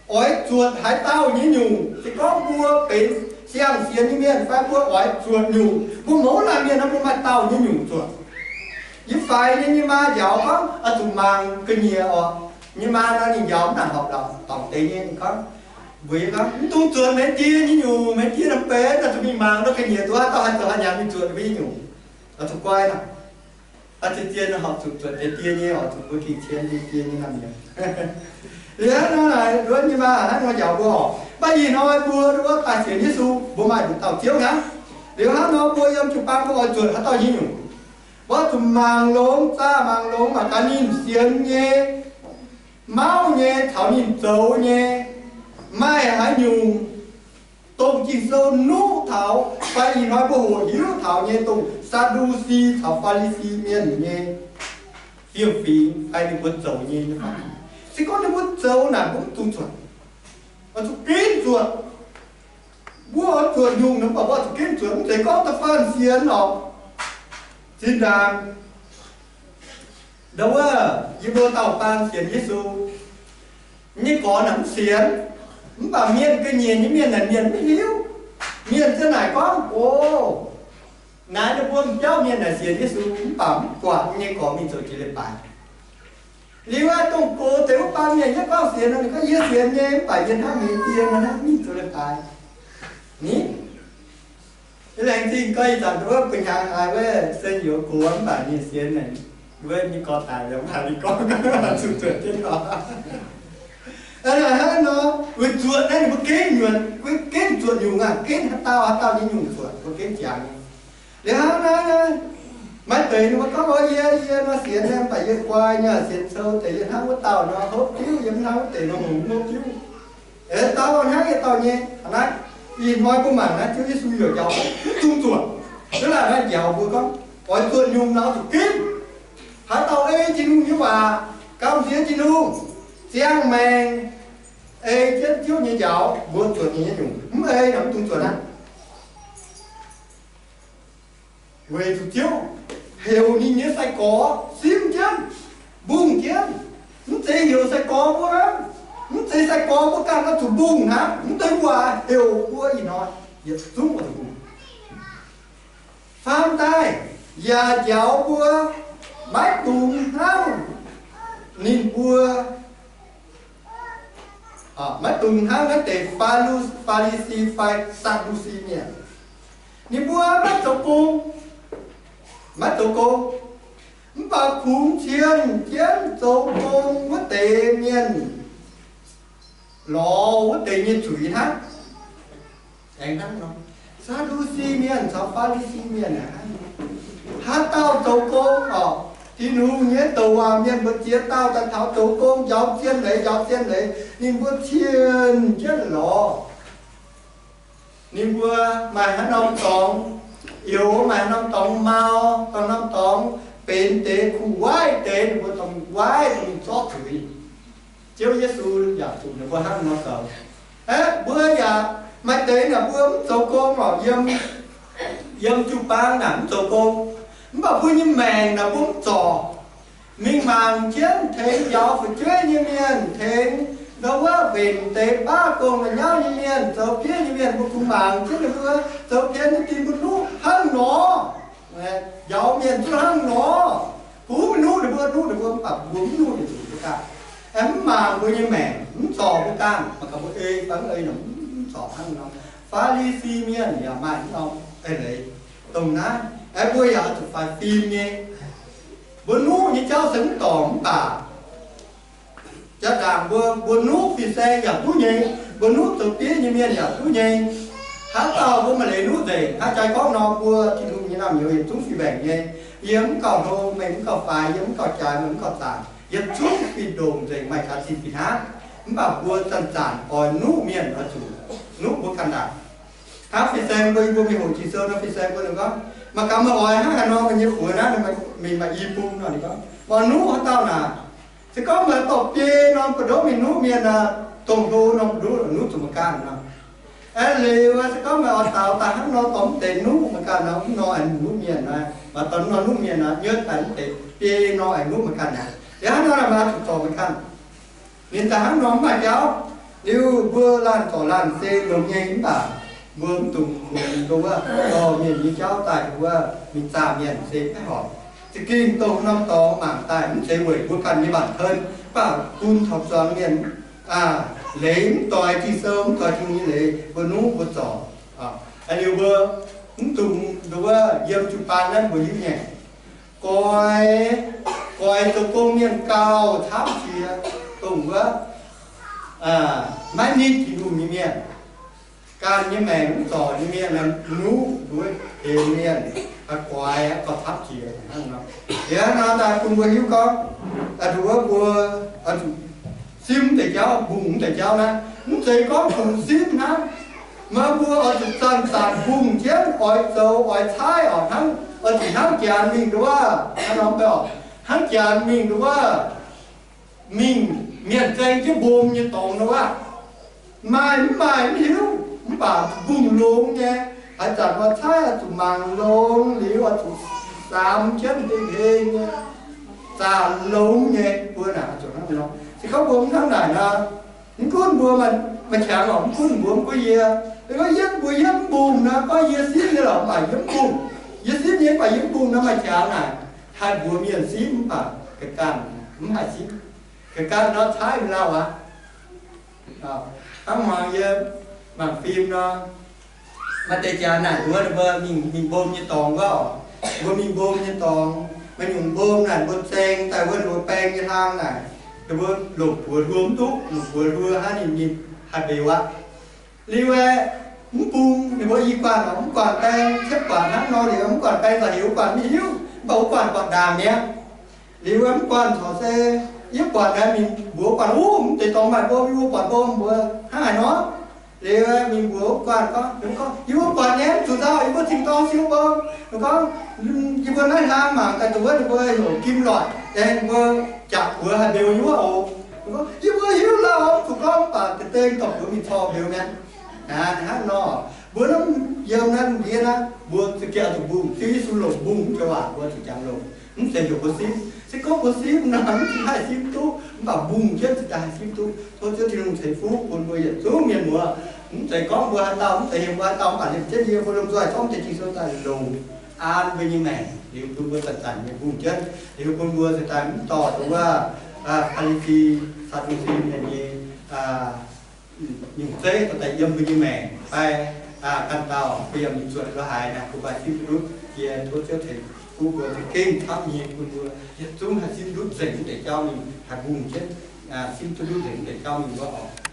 oix zuotc haaix dauh nyei nyungc. Se gorngv mbuo benx siang-sienx nyei mienh fai mbuo oix zuotc nyungc, mbuo mouz laanh mienh nor mbuo maaih dauh nyei nyungc zuotc. Yie faix nyei nyei maa njaaux gorngv oix zuqc mangc ga'nyiec oc. Nyei maa nor ninh njaaux mv nangc horpc dorngc deix nyei, ninh gorngv, mbuox yie gorngv, mv dungx zuotc meih die nyei nyungc. Meih die nor benx oix zuqc mingh mangc nor ga'nyiec duqv haaix dauh haih zoux haaix nyanc mingh zuotc mbuo nyei nyungc. Oix zuqc guai nor. Zien-zien horpc zuqc zuotc deix die nyei oc, zuqc mbuo gengh cien nyei die nyei naamh nyouz. Liuz hnangv nor naaic, nduov nyei maa hnangv nor njaaux mbuo oc. Mv baac ih hnoi mbuo wuov daaih sienx Yesu, mbuo maaih nduqc dauh Ziouv hnangv. Liuz hnangv nor mbuo yiem jiu-baang mbuo oix zuotc haaix dauh nyei nyungc? Mbuo zuqc mangc longx, zaah mangc longx mangc gaax ninh sienx nyei, mauv nyei caux ninh zoux nyei, maaih haaix nyungc dongh Ging-Sou nuqv taux fai ih hnoi mbuo hoqc hiuv taux nyei dongh Saa^ndu^si caux Faa^li^si Mienh nyei fiem-fingx fai ninh mbuo zoux nyei nyei fai? Se gorngv ninh mbuo zoux naaic mbuo mv dungx zuotc, oix zuqc ginv zuotc. Mbuo oix zuotc nyungc nor mv baac mbuo oix zuqc ginv zuotc, mv zeiz gorngv da'faanh sienx oc. Zinh ndaangc ndau wuov yie mbuo dauh baan sienx Yesu nyei gorx naaic mv sienx, mv baac mienh ga'nyiec nyei mienh naaic mienh mv hiuv. Mienh ziouc naaic gorngv, o, naaiv ninh mbuo m'jauv mienh naaic sienx Yesu mv baac mv buatc nyei gorx mingh zoux jiex leiz-baaix. Liuz aqv, dongh gox deix wuov baan mienh nyei gorngv sienx nor, ninh gorngv, yie sienx nyei, mv baac yie hnamv mingh die nor hnamv mingh zoux leiz-baaix. Ni, laengz zingh gorngv ih zanc wuov bun hnyangx haiz wuov sen youz gox mv baac ninh sienx naaic, wuov nyei gorx daic liuz mv baac ninh gorngv zuqc zuotc jienv oc. Hnangv nor, weic zuotc naaiv ninh mbuo ginv nyuoqc, ginv zuotc nyungc aqv, ginv haaix dauh haaix dauh nyei nyungc zuotc, mbuo ginv ziangx nyei. Liuz hnangv naaiv, maaih deix ninh mbuo gorngv, o, yie, yie nor sienx nyei, mv baac yie guai nyei, sienx sou deix, yie hnangv wuov dauh nor hopv diuv, yie hnangv wuov deix nor hngongx hopv diuv. Dauh hnangv yietc dauh nyei. Hnangv naaiv, ih hnoi mbuo mangc naaiv Ziouv Yesu yaac njaaux mv dungx zuotc. Hnangv naaiv njaaux mbuo gorngv, oix zuotc nyungc nor zuqc ginv. Haaix dauh ei Tin-Hungh nyei waac, gamh nziex Tin-Hungh, ziangh maengc, ei jienv Ziouv nyei njaaux, mbuo zuotc ninh nyei nyungc. Mv ei nor mv dungx zuotc aqv. Weic zuqc Ziouv heuc ninh nyei sai-gorx simv jienv, mbungh jienv. Mv zeiz heuc sai-gorx mbuo hnangv. Mv zeiz sai-gorx mbuo ganh oix zuqc mbungh hnangv. Mv deix waac heuc mbuo ih hnoi yietc zungv oix zuqc mbungh. Faam daaih yaac njaaux mbuo maiv dungx hnangv ninh mbuo, maiv dungx hnangv naaiv deix Faa^lu, Faa^li^si fai Saa^ndu^si mienh. Ninh mbuo maiv zoux gong, maiv zoux gong, mv baac kungx cienh jienv zoux gong wuov deix mienh lorz wuov deix nyei zuiz hnangv. Aengx hnangv nor, Saa^ndu^si mienh caux Faa^li^si mienh hnangv. Haaix dauh zoux gong orqc, Tin-Hungh nyei douc waac mienh mbuo ziex dauh daaih taux zoux gong, njaaux zien leiz, njaaux zien leiz, ninh mbuo cienh jienv lorz. Ninh mbuo maaih haaix norm dorngx youx, maaih haaix norm dorngx mau, maaih haaix norm dorngx benx deix kuh waaiv deix, ninh mbuo dorngx waaiv dongh mingh zorqv zuiz. Ziouv Yesu yaac zuqc ninh mbuo hnangv nor zoux. Aeqv, mbuo yaac maaih deix naaic mbuo mv zoux gong orqc, yiem, yiem jiu-baang naaic mv zoux gong, mv baac mbuo nyei maengc naaic mbuo mv zorc. Mingh mangc jienv tengx njaaux fu'jueiv nyei mienh, tengx ndau wuov mbenc deix baav gong la'nyauv nyei mienh, zoux biev nyei mienh, mbuo kungx mangc jienv ninh mbuo zoux pien nyei dingh mbuo nuqv hnangv nor. Njaaux mienh zuqc hnangv nor. Kungx maiv nuqv ninh mbuo, nuqv ninh mbuo mv baac mbuo mv nuqv ninh zuqc mbuo ganh. Aeqv, mv mangc mbuo nyei maengc, mv zorc mbuo ganh, mangc gaax mbuo ei fai mv ei nor, mv zorc hnangv nor. Faa^li^si mienh yaac maaih mv norm eix leiz dongh naaiv. Aeqv, mbuo yaac oix zuqc faix fim nyei. Mbuo nuqv nyei jauv se mv dorngc mv baac jaa-ndaangc mbuo, mbuo nuqv fin-saeng yaac duqv nyei, mbuo nuqv zoux biev nyei mienh yaac duqv nyei. Haaix dauh mbuo maaih leiz nuqv nzengc, hnangv jaaix gorngv nor, mbuo Tin-Hungh nyei naamh nyouz yietc zungv fih mbaengc nyei. Yie mv gauh hlo, meih mv gauh faix, yie mv gauh jaaix, meih mv gauh zaanc, yietc zungv fih ndongc nzengc, maaih jaax zinh fih hnangv. Mv baac mbuo zanc-zanc oix nuqv mienh oix zuqc nuqv mbuo ganh ndaangc. Hnangv fin-saeng mbuo, mbuo mingh hoqc Ging-Sou nor, fin-saeng mbuo ninh gorngv, mangc gaax meih oix hnangv haaix nor, meih nyei fuox naaiv, ninh maaih i bung nor, ninh gorngv, meih nuqv haaix dauh naaic, se gorngv meih dorh biei norm buoz-ndoqv mingh nuqv mienh naaic, dongh hlo norm buoz-ndoqv nuqv zuqc meih ganh nor. Aeqv, liuz se gorngv meih oix daaux daaih hnangv nor dorh mv deix nuqv meih ganh nor, mv nor aengx nuqv mienh naaic, maaih dorh nor nuqv mienh naaic, nyuoqv daaih mv deix biei nor aengx nuqv meih ganh naaic. Liuz hnangv nor meih oix zuqc zorc meih ganh. Ninh daaih hnangv nor mv maaih jauv. Liuz mbuo laanh zorc laanh se longx nyei mv baac mbuo mv dungx kungx ndongc wuov dorh mienh nyei jauv daaih ndongc wuov mingh zaah mienh se maiv horpc. Za'gengh dongh norm dorngx mangc daaih mv zeiz weic mbuo ganh nyei mangc kouv, mv baac bun taux zuangx mienh leiz mv doix Ging-Sou, mv doix Tin-Hungh nyei leiz, mbuo nuqv mbuo zorc. Liuz mbuo mv dungx ndongc wuov yiem jiu-baang naaiv mbuo hiuv nyei. Goix, goix zoux gong mienh gauh camv jiex dongh wuov maiv nitv Tin-Hungh nyei mienh, ganh nyei maengc mv zorc nyei mienh, nuqv nduov hemx mienh, goix gauh camv jiex hnangv nor. Liuz hnangv nor daaih bun mbuo hiuv gorngv, ndongc wuov mbuo oix zuqc simv deix jauv, mbungh deix jauv naaiv, mv zeiz gorngv kungx simv hnangv. Meih mbuo oix zuqc zanc-zanc mbungh jienv oix zoux oix caaiv oc hnangv, oix zuqc hnangv janx mingh ndongc wuov, hnangv janx mingh ndongc wuov, mingh mienh zaeng jienv mbom nyei dorngx ndongc wuov. Maaih mv maaih mv hiuv, mv baac mbungh longx nyei. Haaix zanc oix caaiv oix zuqc mangc longx liuz oix zuqc saamx jienv deix heng nyei, zaah longx nyei. Mbuo naaic zuqc hnangv nor. Se gorngv mbuo mv hnangv naaic nor, mv gunv mbuo maaih qangx oc, mv gunv mbuo mv gunv yie, gorngv yie mbuo yie mv mbungh nor, gorngv yie simv nyei lorqc, mv baac yie mv mbungh. Yie simv nyei mv baac yie mv mbungh nor, maaih qangx naaic haih mbuox mienh simv mv baac ga'ganh mv haih simv. Ga'ganh nor caaiv mingh lauh aqv. Hnangv hmuangx yie mangc fim nor, maaih deix jaax naaic wuov ninh mbuo mingh, mingh mbom nyei dorngx wuov oc. Mbuo mingh mbom nyei dorngx, maaih nyungc mbom naaic mbuo zaeng daaih wuov ninh mbuo baeng nyei hlang naaic, ninh mbuo longc buoz hluo mv duqv, longc buoz hluo hnangv ninh mingh haih mbeux aqv. Liuz aeqv, mv bung ninh mbuo i guanh oc, mv guanh baeng, ciepv guanh hnangv nor liuz, mv guanh baeng za'heuc guanh mv hiuv, mv baac wuov guanh buatc ndaangc mi'aqv. Liuz mv guanh corc se, yie buatc naaiv mingh mbuox guanh, Uv, mv deix dorngx maaih mbom, yie mbuo buatc mbom mbuox hnangv haaix nor. Liuz mingh mbuox guanh gorngv, gorngv, Yie mbuo buatc nyei, mv zuqc nzauh, yie mbuo cingx dorng siou mbom. Ninh gorngv, Yie mbuo naaiv hlang mangc daaih dongh wuov ninh mbuo heuc Kim Loit, ninh mbuo jangx buoz haih mbeux nyei wuov oc. Ninh gorngv, Yie mbuo hiuv lauh, mv zuqc gorngv, mv baac deix deng dorh buoz mingh corc mbeux mi'aqv. Hnangv nor, mbuo naaiv Yiem naaiv ndiev naaiv mbuo za'gengh zuqc mbungh, Ziouv Yesu longc mbungh joux waac mbuo zuqc jangx longx. Mv zeiz heuc mbuo simv. Se gorngv mbuo simv nor, mv haih simv duqv, mv baac mbungh jienv ziouc daaih haih simv duqv. Tov Ziouv Tin-Hungh ceix fuqv bun mbuo yietc zungv mienh muoz. Mv zeiz gorngv mbuo haaix dauh, mv zeiz heuc mbuo haaix dauh, mv baac liemh jienv yie mbuo lomh nzoih gorngv mv deix Ging-Sou daaih longc an mbuo nyei maengc, liuz bun mbuo zanc-zanc nyei mbungh jienv, liuz bun mbuo ziouc daaih mv dorh duqv wuov Faa^li^si, Saa^ndu^si mienh nyei nyungc zeiv daaih yiem mbuo nyei maengc fai ganh dauh mbuo yaac mingh zuotc lo haaix naaic, bun mbuo haih simv duqv ndutv. Yie tov Ziouv ceix fuqv mbuo za'gengh camv nyei bun mbuo yietc zungv haih simv ndutv nzengc mv deix jauv mingh, haih mbungh jienv simv duqv ndutv nzengc mv deix jauv mingh wuov oc.